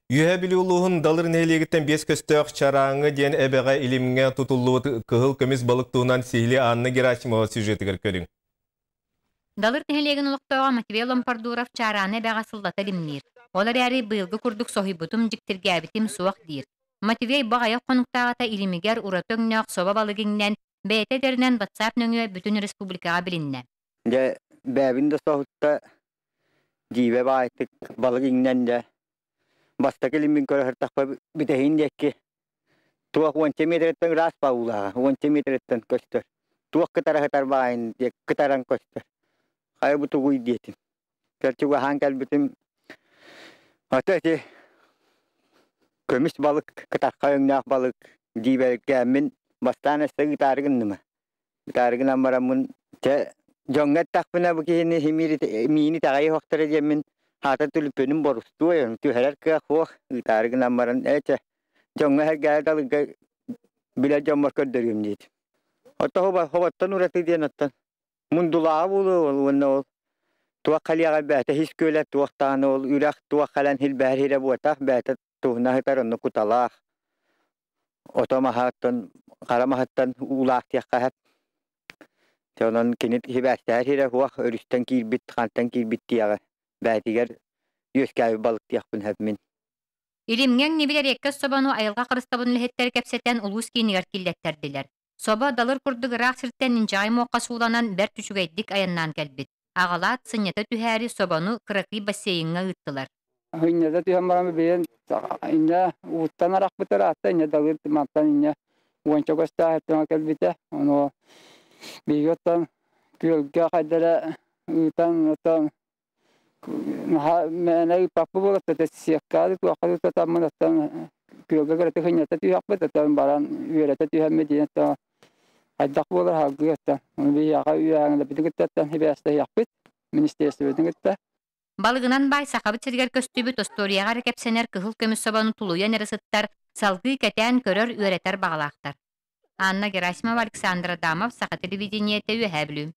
Үөһээ Бүлүү улууһун Далыр нэһилиэгиттэн биэс көстөөх Чарааҥы диэн эбэҕэ илимҥэ тутуллубут кыһыл көмүс балык туһунан сиһилии Анна Герасимова сюжетыгар көрүҥ. Далыр нэһилиэгин олохтооҕо Матвей Ломпордуров Чаарааны эбэҕэ сыллата илимниир. Ол эрээри быйылгы курдук соһуйбутум, дьиктиргээбитим суох диир. Матвей бу аҕыйах хонуктааҕыта илимигэр ураты өҥнөөх собо балык иҥнэн, бэйэтэ этэринэн WhatsApp нөҥүө бүтүн республикаҕа билиннэ. Дьэ, бэйэбин да соһутта, дьиибэ баайтык балык иҥнэн дьэ бастакы илиммин көрө сыртахпа бүтэһин диэки туох уонча миэтэрэттэн ыраас баулааҕа уонча миэтэрэттэн көстөр туох кытара сытар баайын диэки кытаран көстөр хайа бу тугуй диэтим чугаһаан кэлбитим ата ити көмүс балык кытархай өҥнөөх балык дьиибэргээммин бастаан өссө ыытаары гынныма Ытаары гынан бараммын, чэ, дьоҥҥо эттэхпинэ бу киһини симиир миини итэҕэйиэ суохтара диэммин, хаата түлүпүөнүм борустуой, түһэрэр кыах суох, ыытаары гынан баран, ээ чэ, дьоҥҥо эһэргээри далырга билэр дьоммор көрдөрүөм диэтим. Оттон хоботтон ураты диэн оттон мундулааҕа буолуо ол уонна ол туох халиаҕа бээтэ һис күөлэ туох даҕаны ол үрэх туох халан хилбэһэр хирэ буотах бээтэ туһуна сытар онно куталаах ото маһыттан хара маһыттан уулаах диэххэ сөп. Дьэ онон кини сибээстэһэр сирэ суох өрүстэн киирбит, хантан киирбит диэҕи бэйэтигэр үөскээбит балык диэхпин сөп мин. Илимҥэ иҥнибит эриэккэс собону айылҕа харыстабын үлэһиттэрэ кэпсэтэн улуус киинигэр киллэттэрдилэр. Собо далыр курдук ыраах сиртэн инчэҕэй муохха сууланан бэрт үчүгэйдик айаннаан кэлбит. Аҕалаат, сынньата түһээри собону кыракый бассейҥҥа ыыттылар. Инньэ түһэн баран билэн инньэ ууттан арахпыт ыраатта инньэ далыр мантан инньэ уонча көстөөх кэлбитэ. Ону биһиги оттон күөлгэ хайда эрэ ыытан оттон наһаа мээнэ ыыппаппыт буолар сиэккэ туохха ыытатаммын оттон күөлгэ кыратык сынньата түһүөхпүт оттон баран үөрэтэ түһэммит диэн оттон хайдах буолар салгыы оттон биһиэхэ үөһээҥилэрбитин кытта оттон сибээстэһиэхпит министиэристибэтин кытта. Балыгынан баай Сахабыт сиригэр көстүбүт остуоруйаҕа эрэ кэпсэнэр кыһыл көмүс собону тулуйан эрэ сыттар, салгыы кэтээн көрөр, үөрэтэр баҕалаахтар. Анна Герасимова, Александр Адамов, Саха телевидениетэ, Үөһээ Бүлүү.